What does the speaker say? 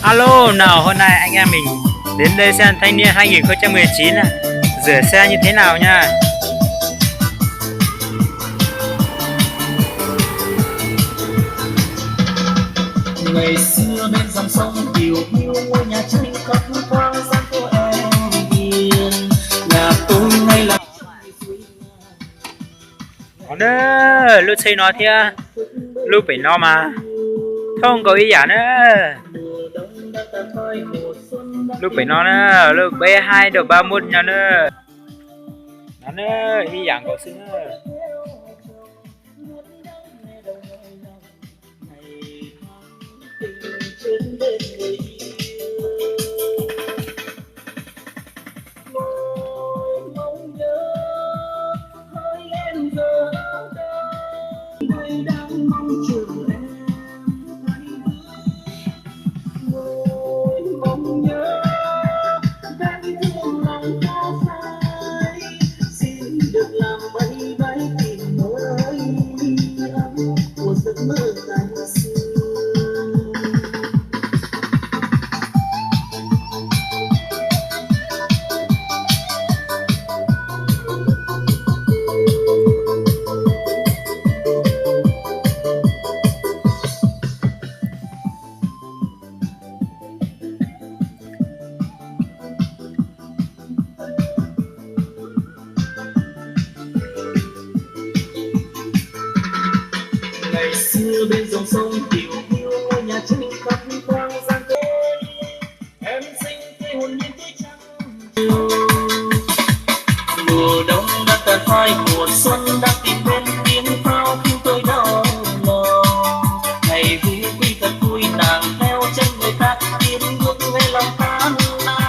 Alo, nào hôm nay anh em mình đến đây xem thanh niên hai nghìn không trăm mười chín á, rửa xe như thế nào nha. Ngày xưa bên dòng sông Kiều Hiêu, ngôi nhà tranh khắc khoang dáng cô em hiền. Nhà tôi nay là Ov na, lub tsheb no thiab lub pem no mas thooj nkaus ib yam na. Lub pem no na, lub B hai rau ba mốt no na. No na, ib yam nkaus xwb na. Ngày xưa bên dòng sông